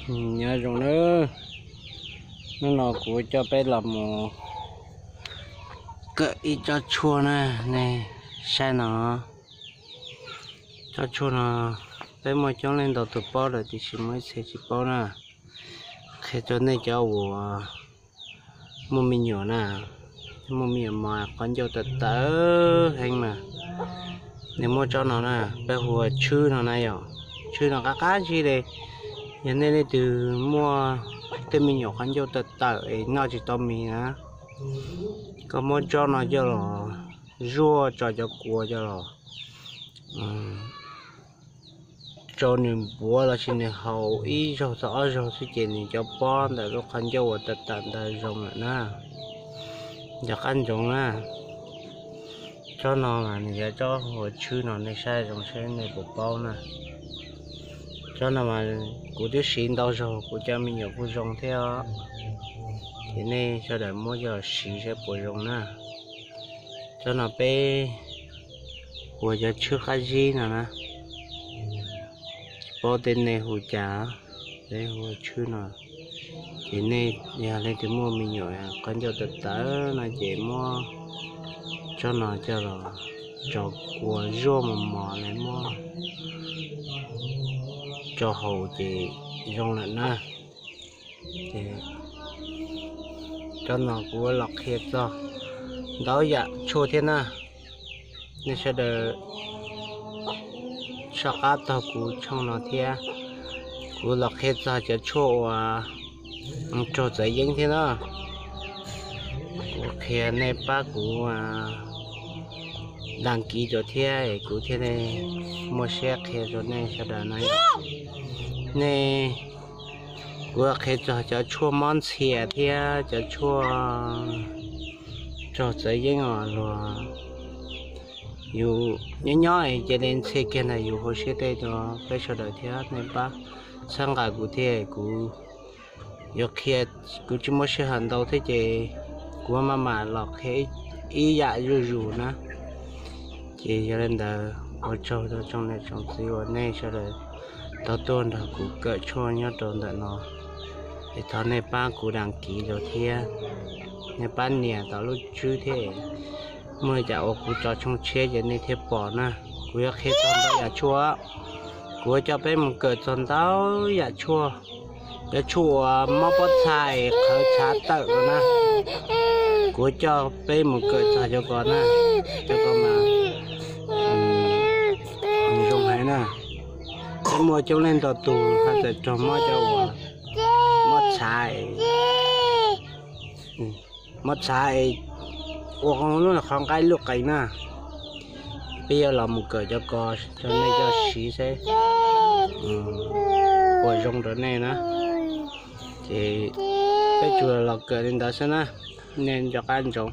Nyob zoo nawb, hnub no kuv coj peb los mus kawm ib tsob tshuaj na, nej saib no. Tsob tshuaj no peb muaj coob leej ntau tus paub lawm tiam sis muaj ib txhia tsis paub na. Qhia rau nej cov uas muaj me nyuam na, muaj me nyuam mos qhov ncauj tawm tawv heev mas nej muab tsob no na, peb hu ua tshwb no na yom. Tshwb no qab qab zib li. Yog nej leej twg muaj tej me nyuam qhov ncauj tawm tawm es noj tsis tau mis na, koj muab tsob no coj los zuaj tso cov kua coj los rau nws npuav los sis nws haus ib zaug txog ob zaug xwb ces nws cov pob ntawm lub qhov ncauj uas tawm tawm ntawd zoo lawm na, nco qab ntsoov na. Tsob no mas nws yog tsob hu ua tshwb no, nej saib zoo seb nej puas paub na. Tsob no mas kuv twb siv ntau zaug kuv cov me nyuam kuj zoo thiab os. Ces nej sawv daws muab coj siv saib puas zoo na. Tsob no peb hu ua cov tshwb qab zib no na. Tsis paub tej nej hu cas, peb hu ua tshwb no. Ces nej yog leej twg muaj me nyuam qhov ncauj tawm tawv no ces muab tsob no coj los tso kua zuaj mos mos li, muab tso haus ces zoo lawm na. Ces tsob no kuv los qhia txog ntau yam tshuaj thiab na. Nej sawv daws soj qab taug kuv tshooj no thiab, kuv los qhia txog cov tshuaj uas raug txawv yeeb thiab na. Kuv qhia nej pab kuv dag kiv rau thiab kuv thiaj li muaj siab qhia rau nej sawv daws na. Nej, kuv qhia txog cov tshuaj mob ntxhias thiab cov tshuaj raug txawv yeeb os. Luag yus nyob nyob cia li ntxhias kiag ntag, yus hauv siab tej rau peb sawv daws thiab nej pab txhawb nqa kuv thiab. Kuv yuav qhia, kuv tsis muaj sij hawm ntau thiab ces kuv maj mam los qhia ib yam zuj zus na. Ces yog li ntawd ua tsaug rau tsoom niam tsoom txiv uas nej sawv daws tau tuaj nrog kuv kawm tshuaj nyob rau ntawm no, es thov nej pab kuv dag kiv rau thiab, nej pab nias tom lub tswb thiab. Muaj li cas uas kuv tso tshooj tshiab ces nej thiaj pom na. Kuv yuav qhia txog ntau yam tshuaj, kuv yuav coj peb mus kawm txog ntau yam tshuaj. Cov tshuaj uas mob pob txha es qhawv tshav tawm no na, kuv yuav coj peb mus kawm txog cov ko na. Cov ko mas zoo heev na. Peb muaj coob leej ntau tus haj txawm raug mob cov uas mob txhav, mob txhav es ua lub qhov nqaij luj qees na. Peb yuav los mus kawm cov ko rau nej coj siv seb puas zoo rau nej na. Ces peb tsuas los kawm li ntawd xwb na, nej nco qab ntsoov.